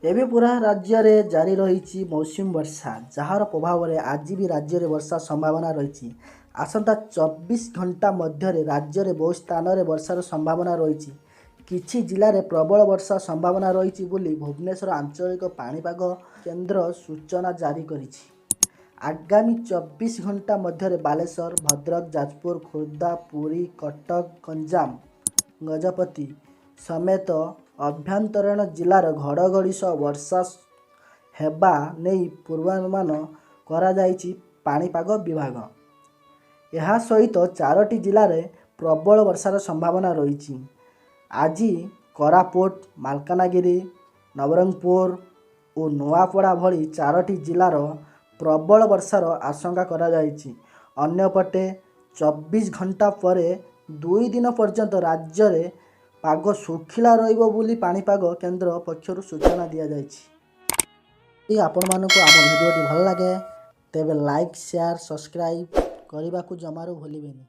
ଏବେ ପୁରା ରାଜ୍ୟରେ ଜାରି ରହିଛି ମୌସୁମୀ ବର୍ଷା, ଯାହାର ପ୍ରଭାବରେ ଆଜି ବି ରାଜ୍ୟରେ ବର୍ଷା ସମ୍ଭାବନା ରହିଛି। ଆସନ୍ତା 24 ଘଣ୍ଟା ମଧ୍ୟରେ ରାଜ୍ୟରେ ବହୁ ସ୍ଥାନରେ ବର୍ଷାର ସମ୍ଭାବନା ରହିଛି। କିଛି ଜିଲ୍ଲାରେ ପ୍ରବଳ ବର୍ଷା ସମ୍ଭାବନା ରହିଛି ବୋଲି ଭୁବନେଶ୍ୱର ଆଞ୍ଚଳିକ ପାଣିପାଗ କେନ୍ଦ୍ର ସୂଚନା ଜାରି କରିଛି। ଆଗାମୀ 24 ଘଣ୍ଟା ମଧ୍ୟରେ ବାଲେଶ୍ୱର, ଭଦ୍ରକ, ଯାଜପୁର, ଖୋର୍ଦ୍ଧା, ପୁରୀ, କଟକ, ଗଞ୍ଜାମ, ଗଜପତି ସମେତ ଆଭ୍ୟନ୍ତରୀଣ ଜିଲ୍ଲାର ଘଡ଼ଘଡ଼ି ସହ ବର୍ଷା ହେବା ନେଇ ପୂର୍ବାନୁମାନ କରାଯାଇଛି ପାଣିପାଗ ବିଭାଗ। ଏହା ସହିତ ଚାରୋଟି ଜିଲ୍ଲାରେ ପ୍ରବଳ ବର୍ଷାର ସମ୍ଭାବନା ରହିଛି। ଆଜି କୋରାପୁଟ, ମାଲକାନଗିରି, ନବରଙ୍ଗପୁର ଓ ନୂଆପଡ଼ା ଭଳି ଚାରୋଟି ଜିଲ୍ଲାର ପ୍ରବଳ ବର୍ଷାର ଆଶଙ୍କା କରାଯାଇଛି। ଅନ୍ୟପଟେ 24 ଘଣ୍ଟା ପରେ 2 ଦିନ ପର୍ଯ୍ୟନ୍ତ ରାଜ୍ୟରେ ପାଗ ଶୁଖିଲା ରହିବ ବୋଲି ପାଣିପାଗ କେନ୍ଦ୍ର ପକ୍ଷରୁ ସୂଚନା ଦିଆଯାଇଛି। ଯଦି ଆପଣମାନଙ୍କୁ ଆମ ଭିଡ଼ିଓଟି ଭଲ ଲାଗେ, ତେବେ ଲାଇକ୍, ସେୟାର, ସବସ୍କ୍ରାଇବ୍ କରିବାକୁ ଜମାରୁ ଭୁଲିବେନି।